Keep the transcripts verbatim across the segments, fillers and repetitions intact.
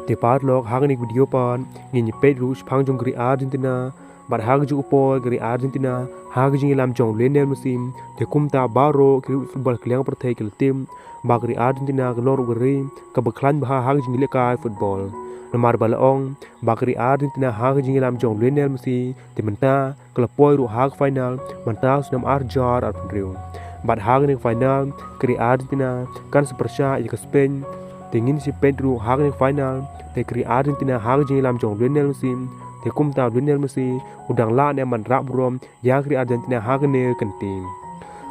Te paralok, ha kane ka video pat ngin ïa peit ruh shaphang jong ka ri Argentina. Bad ha kajuh ka por ka ri Argentina ha ka jingïalam jong u Lionel Messi, te kumta baroh ki riew football ha ka liang ka pyrthei ki la tip ba ka ri Argentina ka long ruh ka ri kaba khlaiñ bha ha ka jingïalehkai football. Namar ba la ong ba ka ri Argentina ha ka jingïalam jong u Lionel Messi, te mynta ka la poi ruh ha ka final mynta u snem ar hajar arphew hynriew. Bad ha kane ka final ka ri Argentina kan sa pyrshah ïa ka Spain. Te ngin sa peit ruh ha kane ka final, te ka ri Argentina ha ka jingïalam jong u Lionel Messi, te kumta u Lionel Messi u dang lah ne em ban rah burom ïa ka ri Argentina ha kane ka kynti.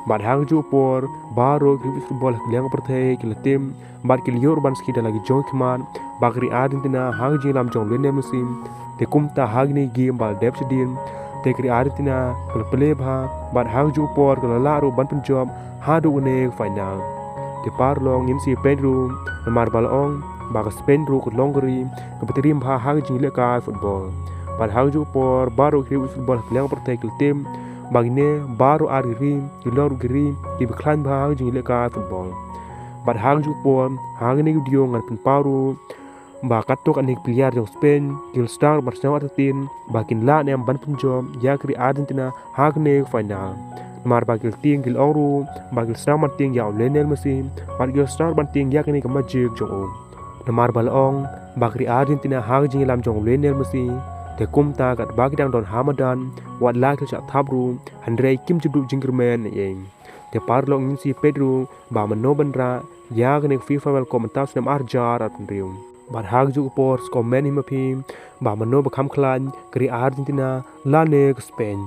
Bad ha kajuh ka por baroh ki riew football ha ka liang ka pyrthei ki la tip bad ki la ïoh ruh ban sakhi da la ki jong ki khmat ba ka ri Argentina ha ka jingïalam jong u Lionel Messi, te kumta ha kine ki game ba la dep shadien, te ka ri Argentina ka la plie bha bad ha kajuh ka por ka la lah ruh ban pynjop haduh kane ka final. Te paralok, ngin sa ïa peit ruh, namar ba la ong ba ka Spain ruh ka long ka ri kaba triem bha ha ka jingïalehkai football. Bad ha kajuh ka por baroh ki riew football ha ka liang ka pyrthei ki la tip ba kine baroh ar ki ri ki long ruh ki ri kiba khlaiñ bha ha ka jingïalehkai football. Bad ha kajuh ka por ha kane ka video ngan pynpaw ruh ba katto katne ki player jong Spain ki la sdang ban sngewthuh artatien ba kin lah ne em ban pynjop ïa ka ri Argentina ha kane ka final. Namar ba ki la tieng, ki la ong ruh ba ki la sdang ban tieng ïa u Lionel Messi bad ki la sdang ban tieng ïa kane ka magic jong u. Namar ba la ong ba ka ri Argentina ha ka jingïalam jong u Lionel Messi, te kumta katba ki dang don ha madan, wat la ki la shah thap ruh, hynrei kim ju duh jingkyrmen ei ei. Te paralok, ngin sa ïa peit ruh ba mano ban rah ïa kane ka FIFA World Cup mynta u snem ar hajar arphew hynriew. Bad ha kajuh ka por sa comment hi ma phi ba mano ba kham khlaiñ, ka ri Argentina lane ka Spain.